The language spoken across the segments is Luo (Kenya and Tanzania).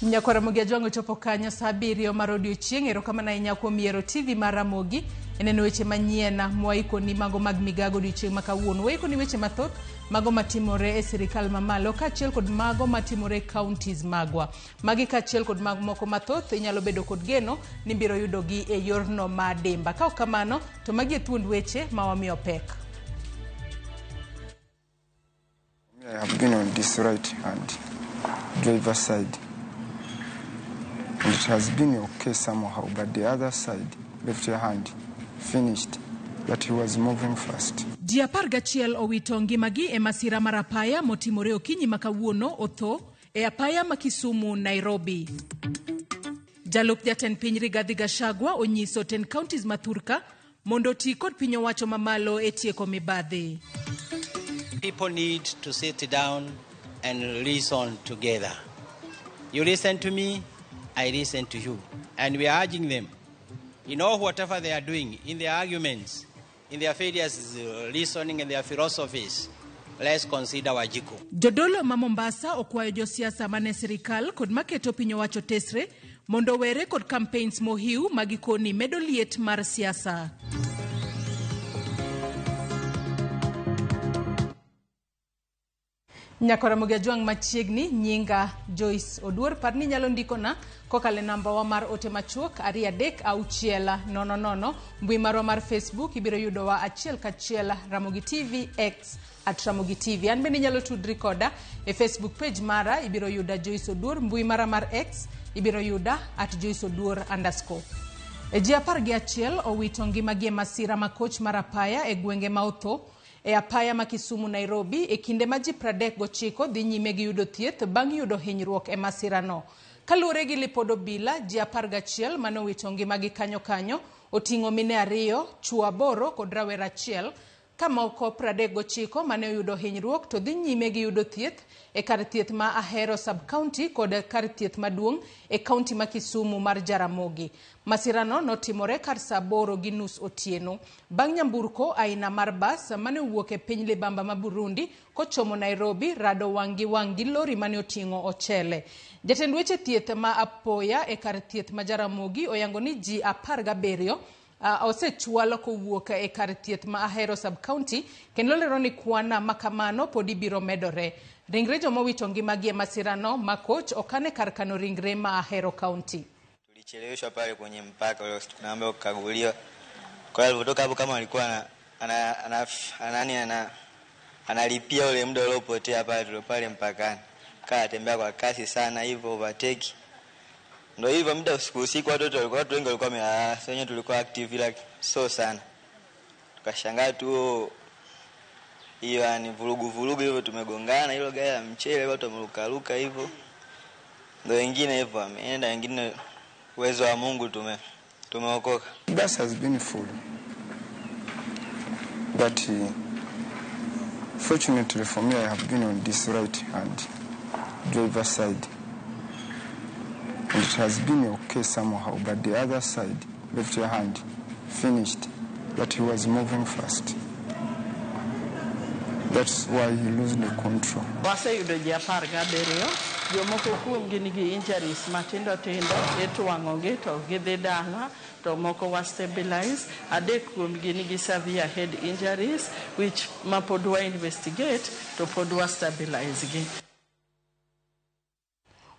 Nyakwar Ramogi Ajwang' ochopo kanyo saa abiriyo mar odiochieng'. Erokamano ahinya kuom yiero TV mar Ramogi e neno weche manyien mwaikoni mago mag migago odiochieng' ma kawuono. Waikoni weche mathoth mago matimore e sirikal mamalo kaachiel kod mago matimore e counties magwa. Magi kaachiel kod mag moko mathoth inyalo bedo kod geno ni biro yudogi e yorno ma dimba. Ka ok kamano to magi e thuond weche ma wamiyo pek. I have been on this right hand driver side and it has been okay somehow but the other side left hand finished but he was moving fast. Ji 11 owito ngimagi e masira mar apaya motimore okinyi ma kawuono otho e apaya ma Kisumu, Nairobi. Jalup jatend piny Rigathi Gachagua onyiso tend counties ma thurka mondo oti kod piny owacho mamalo e tieko mibadhi. People need to sit down and reason together. You listen to me, I listen to you. And we are urging them, in all whatever they are doing, in their arguments, in their various reasoning and their philosophies, let's consider Wanjiku. Jodolo ma Mombasa okwayo josiasa mane sirikal kod maketo piny owacho tesre mondo owere kod campaigns mohiu ma gikoni medo liet mar siasa. Nyakora Ramogi Ajwang' machiegni, nyinga Joyce Oduor. Par ni inyalo ndikona kokalo e namba wa mar ote machuok 23600. Mbui marwa mar Facebook ibiro yudowa achiel kachiel Ramogi TV, X at Ramogi TV. An bende inyalo tudri koda e Facebook page mara, ibiro yuda Joyce Oduor. Mbui mara mar X ibiro yuda at Joyce Oduor underscore. E ji 11 owito ngimagi e masira ma koch mar apaya e gwenge ma otho e apaya ma Kisumu Nairobi e kinde ma ji 39 dhi nyime gi yudo thieth bang' yudo hinyruok e masirano. Kaluwore gi lipod obila, ji 11 mane owito ngimagi kanyo kanyo oting'o mine ariyo, chwo aboro kod rawera achiel, ka moko 39 mane oyudo hinyruok to dhi nyime gi yudo thieth e kar thieth ma Ahero sub-county kod kar thieth maduong' e kaunti ma Kisumu mar Jaramogi. Masirano notimore kar saa aboro gi nus otieno bang' nyamburko aina mar bas mane owuok e piny libamba ma Burundi kochomo Nairobi rado wang' gi wang' gi lori mane oting'o ochele. Jatend weche thieth ma apoya e kar thieth ma Jaramogi oyango ni ji 17 osechwal kowuok e kar thieth ma Ahero sub-county kendo lero ni kwan ma kamano pod ibiro medore. Ringre joma owito ngimagi e masirano ma koch okan e kar kano ringre ma Ahero County. Tulicheleweshwa pale kwenye mpaka ule, tunaomba kukaguliwa. Kwa hiyo alipotoka hapo kama alikuwa ana ana ana ana ana analipia ule muda uliopotea pale tulio pale mpakani. Kaa tembea kwa kasi sana hivyo overtake. Ndio hivyo muda usiku usiku watoto walikuwa watu wengi walikuwa wamelala, sisi wenyewe tulikuwa active ila so sana. Tukashangaa tu hiyo yani vurugu vurugu hivyo tumegongana, hilo gari la mchele watu wamerukaruka hivyo. Ndio wengine hivyo wameenda, wengine uwezo wa Mungu tumeokoka. Bus has been full. But fortunately for me, I have been on this right hand driver side. And it has been okay somehow, but the other side, left hand, finished. But he was moving fast. That's why he lost the control. Waseyudo ji 17, jomoko kuomgi nigi injuries matindo tindo, itwang'ogi to gidhi dala, to moko wa stabilize. Adek kuomgi nigi severe head injuries, which ma pod wa investigate to pod wa stabilize gi.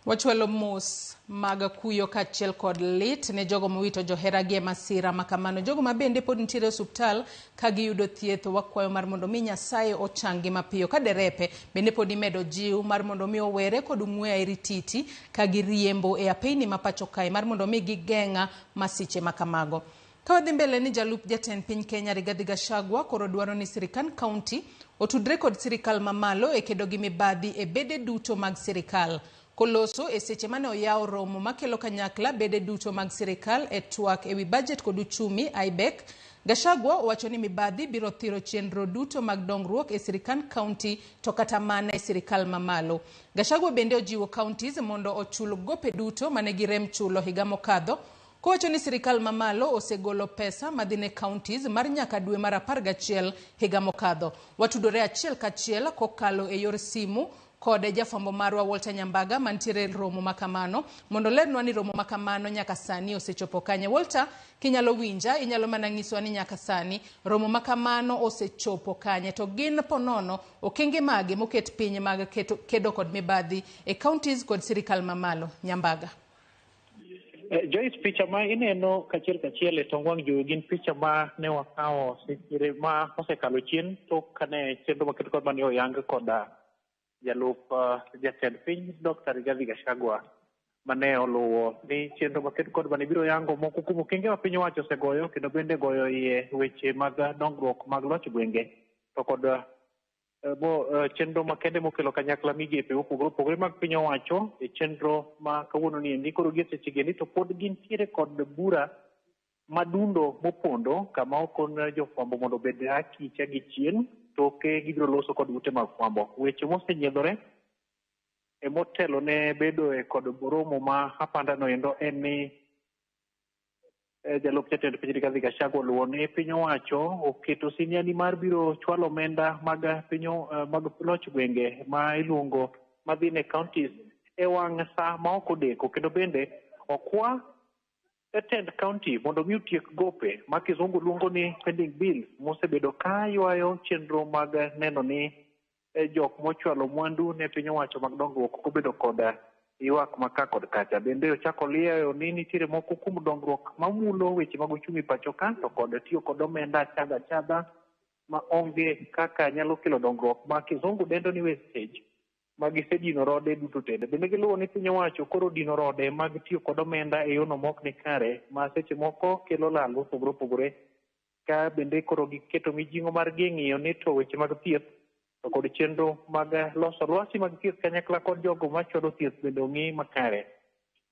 Wachwalo mos mag kuyo kaachiel kod lit ne jogo mowito joheragi e masira ma kamano. Jogo ma bende pod nitiere e osuptal ka giyudo thieth, wakwayo mar mondo mi Nyasaye ochanggi mapiyo. Ka derepe bende pod imedo jiw mar mondo mi owere kod ong'we airititi ka giriembo e apeyni ma pacho kae mar mondo mi gigeng'a masiche ma kamago. Ka wadhi mbele ni jalup jatend piny Kenya Rigathi Gachagua koro dwaro ni sirikand kaunti otudre kod sirikal mamalo e kedo gi mibadhi e bede duto mag sirikal. Koloso e seche mane oyawo romo makelo kanyakla bede duto mag sirikal e twak ewi budget kod uchumi IBEC, Gachagua owacho ni mibadhi biro thiro chenro duto mag dongruok e sirikand kaunti to kata mana e sirikal mamalo. Gachagua bende ojiwo counties mondo ochul gope duto mane girem chulo higa mokadho, kowacho ni sirikal mamalo osegolo pesa madhi ne counties mar nyaka dwe mar 11 higa mokadho. Watudore achiel kachiel kokalo e yor simu kod jafwambo marwa Walter Nyambaga mantiere romo makamano mondo olernwa ni romo makamano nyaka sani osechopo kanye. Walter, kinyalo winja, inyalo mana nyiswa ni nyaka sani romo makamano osechopo kanye, to gin ponono okenge mage moket piny mag kedo kod mibadhi e counties kod sirikal mamalo. Nyambaga. Joyce, picha ma ineno kachiel kachiel e tong wang' jowi gin picha ma ne wakawo seche ma osekalo chien tok kane chenro maket kod mane oyang koda jalup jatend piny Dr. Rigathi Gachagua mane oluwo ni chenro maket kod mane biro yango moko kuom okenge ma piny owacho osegoyo kendo bende goyo iye weche mag dongruok mag loch gwenge to kod chenro makende mokelo kanyakla migepe mopogore opogore mag piny owacho e chenro ma kawuono ni endi. Koro gie seche gi endi to pod gintiere kod bura madundo mopondo kama okon jofwambo mondo obed akicha gi chien toke gibiro loso kod ute mag fwambo. Weche mosenyiedhore e motelo ne bedo e kod romo ma apanda no endo en ni jalup jatend piny Rigathi Gachagua oluwo ni piny owacho oketo siniani mar biro chwalo omenda mag piny mag loch gwenge ma iluongo madhi ne counties e wang' sa ma ok odeko, kendo bende okwa jatend county mondo mi otiek gope ma kizungu luongo ni pending bills mosebedo ka ywayo chenro mag neno ni jok mochwalo mwandu ne piny owacho mag dongruok ok obedo kod ywak ma ka kod kacha. Bende ochako lieyo ni nitiere moko kuom dongruok mamulo weche mag uchumi pacho ka to kod tiyo kod omenda achadha achadha ma onge kaka nyalo kelo dongruok ma kizungu dendo ni wastage ma gisedino rode duto tende. Bende giluwo ni piny owacho koro dino rode mag tiyo kod omenda e yono mok ni kare ma seche moko kelo lal mopogore opogore, ka bende koro giketo mijing'o mar ng'iyo ni to weche mag thieth to kod chenro mag loso lwasi mag thieth kanyakla kod jogo machwalo thieth bende ong'i makare.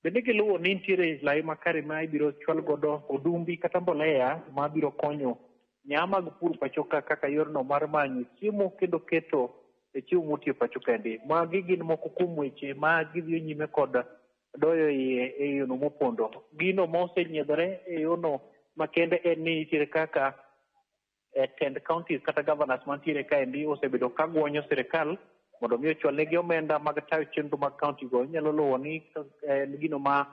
Bende giluwo ni nitiere lai makare ma ibiro chwal godo odumbi kata mbolea mabiro konyo nyaa mag pur pacho ka kaka yorno mar manyo chiemo kendo keto e chiemo motiyo pacho kaendi. Magi gin moko kuom weche ma gidhiyo nyime kod doyo iye e yono mopondo. Gino ma osenyiedhore e yono makende en ni nitiere kaka tend counties kata governors mantiere kaendi osebedo ka guonyo sirikal mondo mi ochwal negi omenda mag tayo chenro mag county go. Inyalo luwo ni en gino ma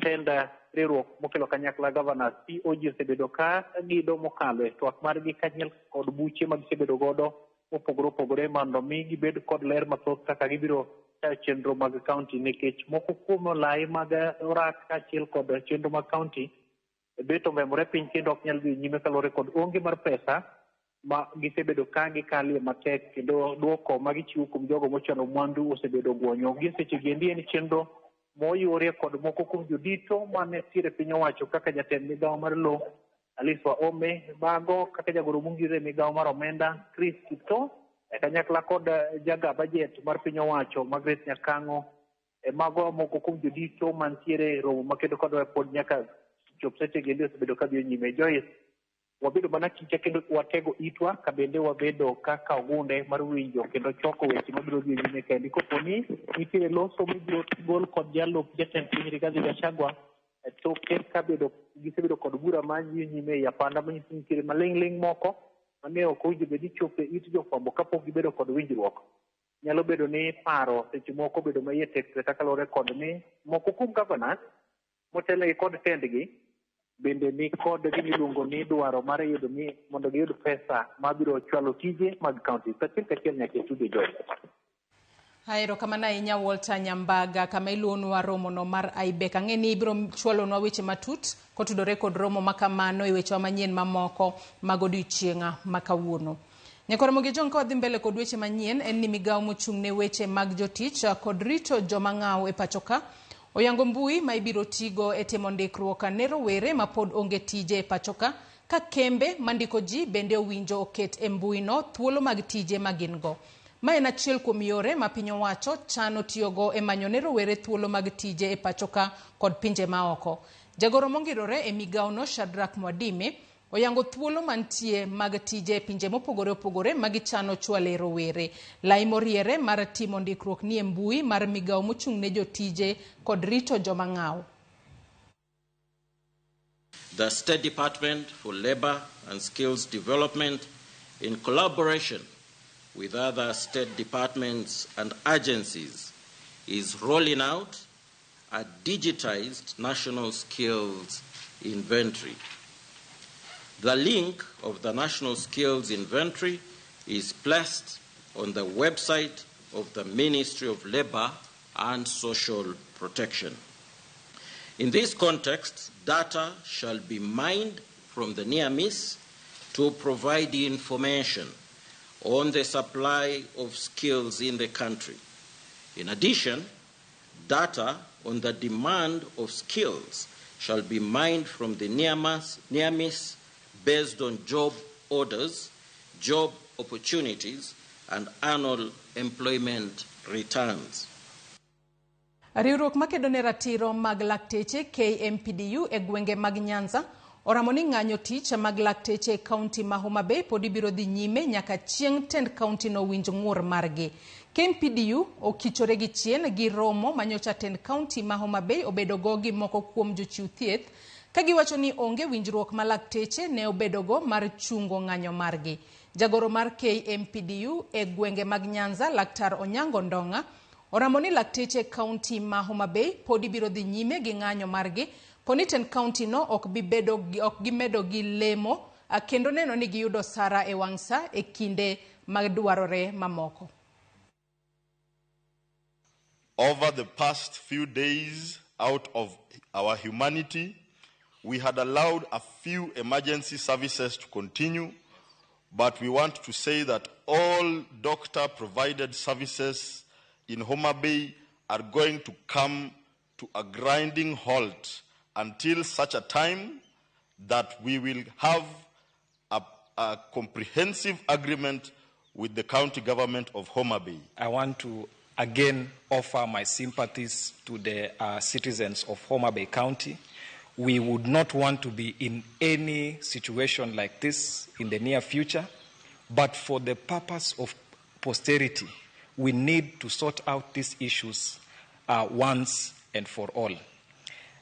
tend riwruok mokelo kanyakla governors COG osebedo ka gido mokalo e twak margi kaachiel kod buche ma gisebedo godo mopogore opogore mondo mi gibed kod ler mathoth kaka gibiro tayo chenro mag county, nikech moko kuom lai mag orak kaachiel kod chenro mag county bet omemore piny kendo ok nyal dhi nyime kaluwore kod onge mar pesa ma gisebedo ka gikalie matek, kendo duoko ma gichiwo kuom jogo mochwalo mwandu osebedo guonyo. Gie seche gi endi en chenro moyuorie kod moko kuom jodito mane nitiere piny owacho kaka jatend migawo mar lowo Alice Wahome, mago kaka jagoro mongire e migawo mar omenda Chris Kiptoo, e kanyakla kod jaga budget mar piny owacho Margaret Nyakang'o. E mago moko kuom jodito mantiere e romo makedo kod pod nyaka chop seche gi endi osebedo ka dhiyo nyime. Joyce, wabedo mana kicha kendo watego itwa ka bende wabedo kaka ogunde mar winjo kendo choko weche mabiro dhi nyime kaendi. Kopo ni nitiere loso mibiro gol kod jalup jatend piny Rigathi Gachagua toke kabedo gisebedo kod bura ma dhi nyime ei apanda manyiso ni nitiere maling'ling' moko mane ok owinjo bed ni chopo e it jofwambo kapok gibedo kod winjruok. Nyalo bedo ni paro seche moko obedo ma iye tek kata kaluwore kod ni moko kuom governors motelnegi kod tendgi bende ni kod gima iluongo ni dwaro mar yudo ni mondo giyud pesa mabiro chwalo tije mag county kachiel kachiel nyaka e studio. Joyce. Erokamano ahinya Walter Nyambaga kama iluonwa romono mar IBEC. Ang'e ni ibiro chwalonwa weche matut kotudore kod romo makamano e wechewa manyien mamoko mag odiochieng' ma kawuono. Nyakoro Ramogi Jong, ka wadhi mbele kod weche manyien en ni migawo mochung' ne weche mag jotich kod rito joma ng'aw e pacho ka oyango mbui ma ibiro tigo e timo ndikruok ne rowere ma pod onge tije e pacho ka ka kembe mandiko ji bende owinjo oket e mbui no thuolo mag tije ma gin go. Ma en achiel kuom yore ma piny owacho chano tiyogo e manyo ne rowere thuolo mag tije e pachoka kod pinje maoko. Jagoro mongirore e migawono Shadrack Mwadime oyango thuolo mantie mag tije e pinje mopogore opogore ma gichano chwale rowere. Lai moriere mar timo ndikruok ni e mbui mar migawo mochung' ne jotije kod rito joma ng'aw. The State Department for Labor and Skills Development, in collaboration with other state departments and agencies, is rolling out a digitized national skills inventory. The link of the National Skills Inventory is placed on the website of the Ministry of Labor and Social Protection. In this context, data shall be mined from the near miss to provide information on the supply of skills in the country. In addition, data on the demand of skills shall be mined from the near miss based on job orders, job opportunities, and annual employment returns. Riwruok makedo ne ratiro mag lakteche KMPDU e gwenge mag Nyanza oramo ni ng'anyo tich mag lakteche e kaunti ma Homa Bay pod ibiro dhi nyime nyaka chieng' tend kaunti no winj ng'ur margi. KMPDU okichore gi chien gi romo manyocha tend kaunti ma Homa Bay obedogo gi moko kuom jochiw thieth ka giwacho ni onge winjruok ma lakteche ne obedogo mar chungo ng'anyo margi. Jagoro mar KMPDU e gwenge mag Nyanza, Laktar Onyango Ndong'a, oramo ni lakteche kaunti ma Homa Bay pod ibiro dhi nyime gi ng'anyo margi poni tend kaunti no ok gimedo gi lemo kendo neno ni giyudo sara e wang' sa e kinde madwarore mamoko. Over the past few days, out of our humanity, we had allowed a few emergency services to continue, but we want to say that all doctor-provided services in Homa Bay are going to come to a grinding halt until such a time that we will have a comprehensive agreement with the county government of Homa Bay. I want to again offer my sympathies to the citizens of Homa Bay County. We would not want to be in any situation like this in the near future, but for the purpose of posterity, we need to sort out these issues once and for all.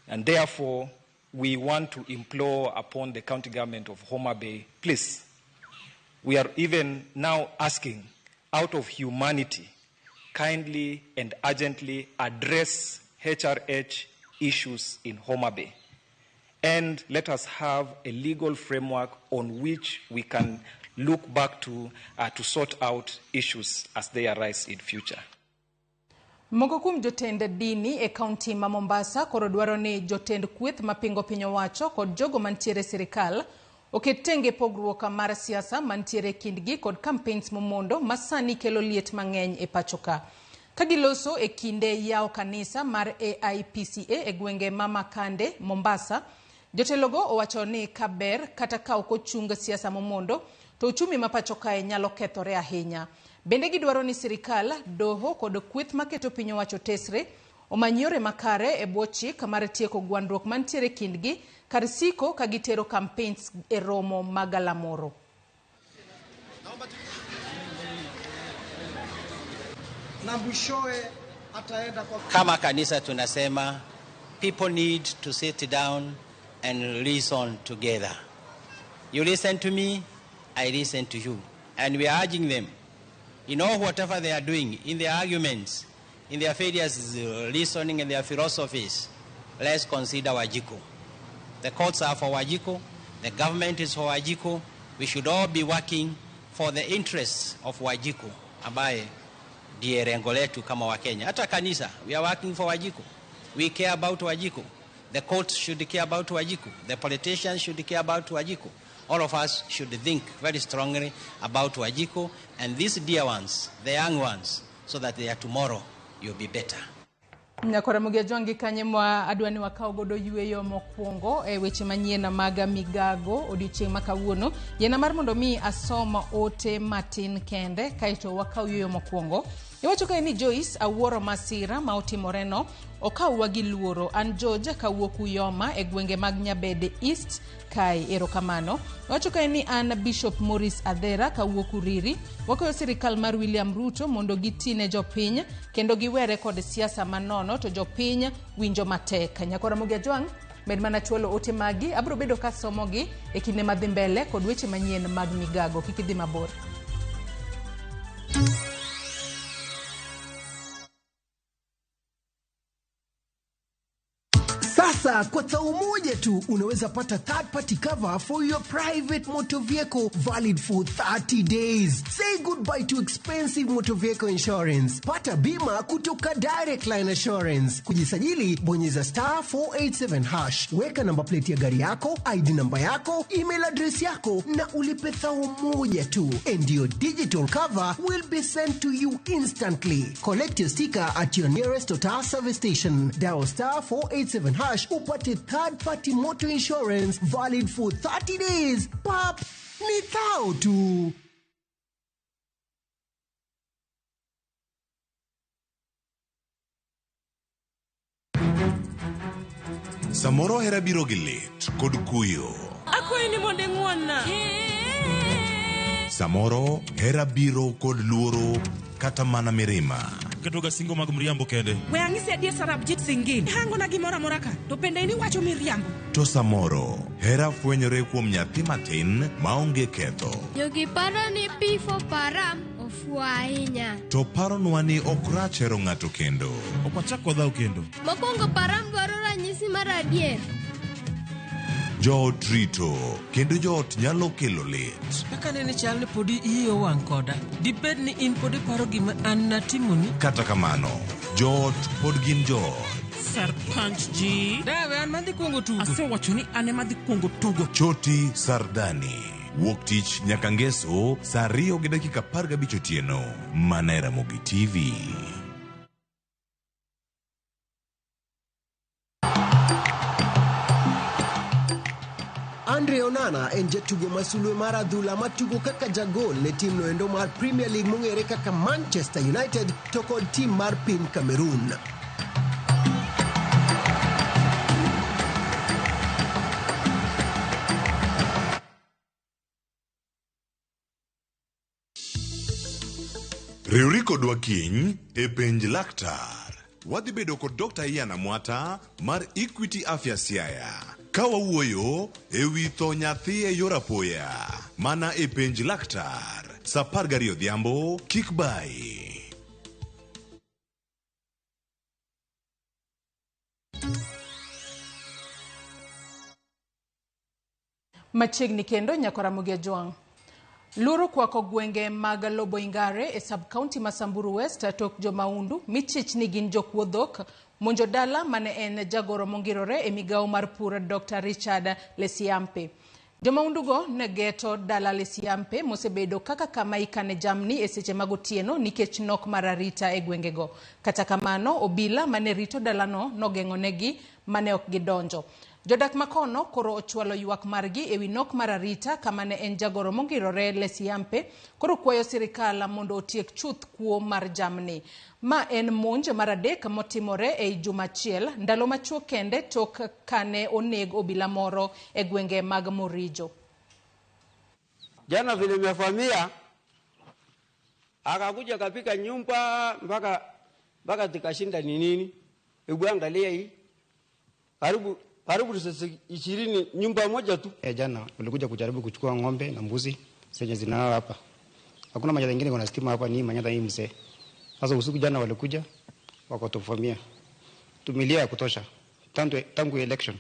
And therefore, we want to implore upon the county government of Homa Bay, please, we are even now asking, out of humanity, kindly and urgently address HRH issues in Homa Bay. And let us have a legal framework on which we can look back to sort out issues as they arise in future. Moko kuom jotend dini e kaunti ma Mombasa koro dwaro ni jotend kweth mapingo piny owacho kod jogo mantiere sirikal oket tenge pogruok mar siasa mantiere kindgi kod campaigns momondo ma sani kelo liet mang'eny e pachoka. Ka giloso e kinde yawo kanisa mar AIPCA e gwenge ma Makande, Mombasa, jotelogo owacho ni kaber kata ka ok ochung siasa momondo to uchumi ma pacho kae nyalo kethore ahinya. Bende gidwaro ni sirikal, doho kod kweth maketo piny owacho tesre omany yore makare e bwo chik mar tieko gwandruok mantiere kindgi kar siko ka gitero campaigns e romo mag galamoro. Kama kanisa tunasema people need to sit down and reason together. You listen to me, I listen to you. And we are urging them, in all whatever they are doing, in their arguments, in their failures, reasoning and their philosophies, let's consider Wanjiku. The courts are for Wanjiku, the government is for Wanjiku. We should all be working for the interests of Wanjiku, ambaye ndiye lengo letu kama Wakenya. Hata kanisa, we are working for Wanjiku. We care about Wanjiku. The courts should care about Wanjiku. The politicians should care about Wanjiku. All of us should think very strongly about Wanjiku and these dear ones, the young ones, so that their tomorrow will be better. Nyakora Ramogi Ajwang' gi kanye mwa adwa ni wakaw godo yueyo mokwongo e weche manyien mag migago odiochieng' ma kawuono. Yiena mar mondo mi asom ote matin kende kaeto wakaw yueyo mokwongo. Iwacho kae ni Joyce awuoro masira ma otimoreno okawwa gi luoro. An George kawuok Uyoma e gwenge mag Nyabede East kae, erokamano. Iwacho kae ni an Bishop Maurice Adhera kawuok Uriri. Wakwayo sirikal mar William Ruto mondo giti ne jopiny kendo giwere kod siasa manono to jopiny winjo matek. Nyakora Ramogi Ajwang' med mana chwalo ote magi, abiro bedo kasomogi e kinde madhi mbele kod weche manyien mag migago. Kik idhi mabor. Sasa kwa tau moja tu unaweza pata third party cover for your private motor vehicle valid for 30 days. Say goodbye to expensive motor vehicle insurance. Pata bima kutoka Direct Line Assurance. Kujisajili, bonyeza star 487 hash. Weka namba plate ya gari yako, ID namba yako, email address yako na ulipe thao moja tu. And your digital cover will be sent to you instantly. Collect your sticker at your nearest Total service station. Dial star 487 hash upate third party motor insurance valid for 30 days. Pap, ni thao tu. Samoro hera biro gi lit kod kuyo. Akwayi ni mondo ing'won-na. Samoro hera biro kod luoro kata mana mirima. Ketoga singo mag mriambo kende. We ang'isi adier Sarabjit Singh. Hangona gimoro amora ka, to bende in iwacho miriambo. To samoro hera fwenyore kuom nyathi matin maonge ketho. Jogi paro ni P for Param ofuwo ahinya. To paronwa ni ok rach hero ng'ato kendo. Ok wachak wadhaw kendo. Mokwongo Param dwaro ranyisi mar adier. Joot rito kendo joot nyalo kelo lit. Kaka nene chal ni podi iyi owang' koda. Dibed ni in pod iparo gima an natimoni? Kata kamano, joot pod gin joot. Sarpanch ji. Dawe an madhi kuongo tugo. Asewacho ni an ema dhi kuongo tugo. Choti Sardani. Wuok tich nyaka ngeso saa 2:15 otieno. Mana e Ramogi TV. Andre Onana en jatugo ma sulwe mar adhula matugo kaka jagol ne tim noendo mar Premier League mong'ere kaka Manchester United to kod tim mar piny Cameroon. Riwri kodwa kiny e penj laktar. Wadhi bedo kod Dr. Ian Amwata mar Equity Afya Siaya. Ka wawuoyo e wi tho nyathi e yor apoya. Mana e penj laktar. Saa 12 odhiambo, kik bayi. Machiegni kendo Nyakora Ramogi Ajwang'. Luoro kwako gwenge mag Loboingare e sub-county ma Samburu West tok jomaundu michich ni gin jokuo dhok monjo dala mane en jagoro mongirore e migawo mar pur Dr. Richard Lesiampe. Jomaundugo ne geto dala Lesiampe mosebedo kaka kama ikane jamni e seche mag otieno nikech nok mar arita e gwengego. Kata kamano, obila mane rito dalano nogeng'onegi mane ok gidonjo. Jodak makono koro ochwalo ywak margi ewi nok mar arita kama ne en jagoro mongirore Lesiampe koro kwayo sirikal mondo otiek chuth kuo mar jamni. Ma en monj mar adek motimore ei juma achiel ndalo machuok kende tok kane oneg obila moro e gwenge mag Morijo. Jana vile nimefamia akakuja kapika nyumba mpaka tukashinda ni nini. Hebu angalia hii. Karibu 20 nyumba moja tu. Jana walikuja kujaribu kuchukua ng'ombe na mbuzi zenye zinalala hapa. Hakuna manyata nyingine kuna stima hapa, ni manyata hii mzee. Sasa usiku jana walikuja wakatuvamia. Tumilia ya kutosha. Tangu election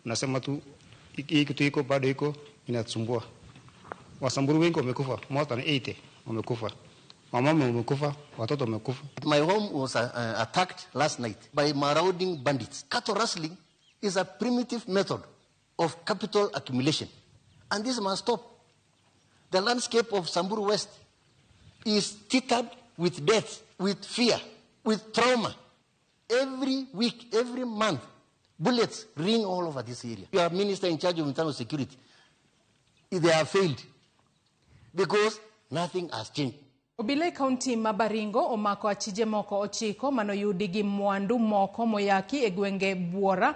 unasema tu hii kitu iko bado iko inatusumbua. Wasamburu wengi wamekufa, more than 80 wamekufa. Wamama wamekufa, watoto wamekufa. My home was attacked last night by marauding bandits. Cattle rustling is a primitive method of capital accumulation, and this must stop. The landscape of Samburu West is littered with death, with fear, with trauma. Every week, every month, bullets ring all over this area. You are minister in charge of internal security. They have failed because nothing has changed. Obila e kaunti ma Baringo omako achije moko 9 manoyudi gi mwandu moko moyaki e gwenge Buora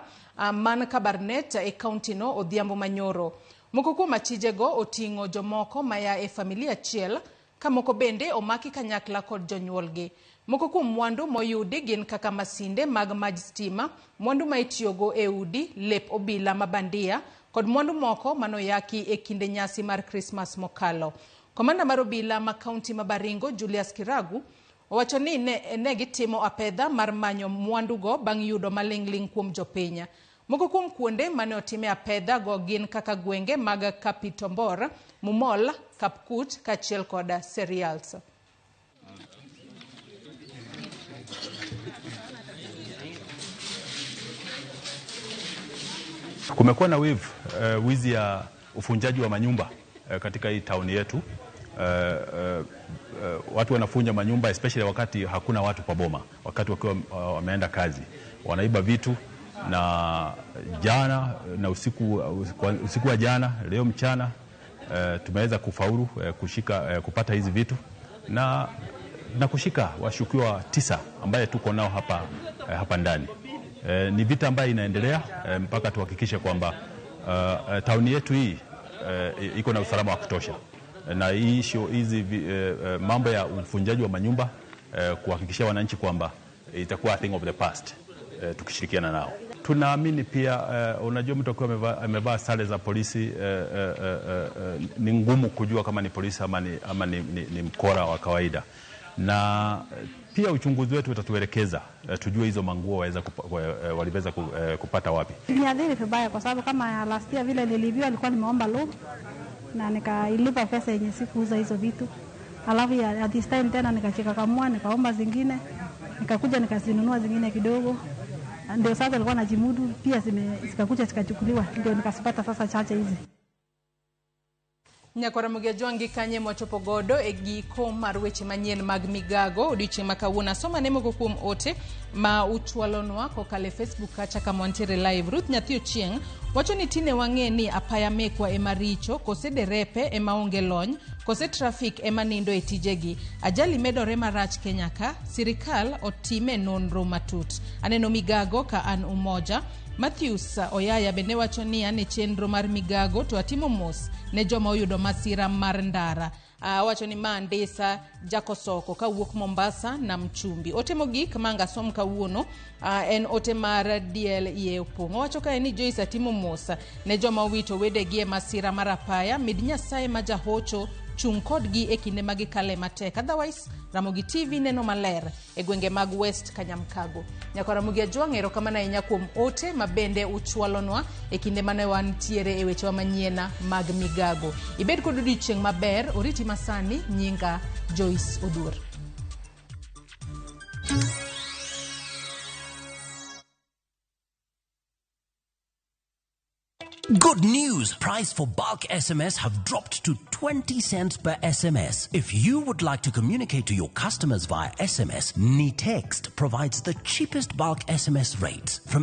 man Kabarnet e kaunti no odhiambo manyoro. Moko kuom achijego oting'o jomoko maya e familia achiel ka moko bende omaki kanyakla kod jonyuolgi. Moko kuom mwandu moyudi gin kaka masinde mag maj stima, mwandu ma itiyogo e udi, lep obila mabandia kod mwandu moko manoyaki e kinde nyasi mar Krismas mokalo. Komanda mar obila ma kaunti ma Baringo Julius Kiragu owacho ni ne gitimo apedha mar manyo mwandugo bang' yudo maling'ling' kuom jopiny. Moko kuom kuonde mane otime apedha go gin kaka gwenge mag Kapitombor, Mumol, Kapkut kaachiel kod Cereals. Kumekuwa na wave wizi ya ufunjaji wa manyumba katika hii town yetu. Watu wanafunja manyumba especially wakati hakuna watu kwa boma, wakati wakiwa wameenda kazi, wanaiba vitu. Na jana na usiku wa jana, leo mchana, tumeweza kufaulu kushika, kupata hizi vitu na kushika washukiwa 9 ambaye tuko nao hapa ndani. Ni vita ambayo inaendelea mpaka tuhakikishe kwamba tauni yetu hii iko na usalama wa kutosha. Na hizi mambo ya ufunjaji wa manyumba, kuhakikishia wananchi kwamba itakuwa a thing of the past, tukishirikiana nao. Tunaamini pia, unajua mtu akiwa amevaa sare za polisi, ni ngumu kujua kama ni polisi ama ni mkora wa kawaida. Na pia uchunguzi wetu utatuelekeza tujue hizo manguo waliweza kupata wapi. Niadhiri vibaya kwa sababu kama last year vile nilibiwa, alikuwa nimeomba loan na nikailipa pesa yenye sikuuza hizo vitu. Alafu at this time tena nikachikakamua, nikaomba zingine, nikakuja nikazinunua zingine kidogo. Ndio sasa nilikuwa najimudu, pia zikakuja zikachukuliwa, ndio nikasipata sasa chache hizi. Nyakora Mugejuangi kanye mwachopo godo e giko mar weche manyien mag migago odiochieng' ma kawuono. Asoma ne moko kuom ote ma uchwalonwa kokalo e Facebook kacha kama wantiere live. Ruth Nyathi Ochieng' wacho ni tine wang'e ni apaya mekwa ema richo, kose derepe ema onge lony, kose trafik ema nindo e tijegi. Ajali medore marach Kenya ka, sirikal otime nonro matut. Aneno migago ka an Umoja. Matthews Oyaya bende wacho ni ane chenro mar migago to atimo mos ne joma oyudo masira mar ndara. Wacho ni ma Andisa Jakosoko kawuok Mombasa na Mchumbi. Ote mogik manga som kawuono en ote mar DL iye opong'. Owacho kae ni Joyce atimo mos ne joma owito wedegi e masira mar apaya. Mid Nyasaye ma jahocho chung' kodgi e kinde ma gikale matek. Otherwise, Ramogi TV neno maler e gwenge mag West Kanyamkago. Nyakwa Ramogi Ajwang', erokamano ahinya kuom ote ma bende uchwalonwa e kinde mane wantiere e wechewa manyien mag migago. Ibed kod odiochieng' maber, oriti masani, nyinga Joyce Oduor. Good news! Price for bulk SMS have dropped to 20 cents per SMS. If you would like to communicate to your customers via SMS, Nitext provides the cheapest bulk SMS rates. From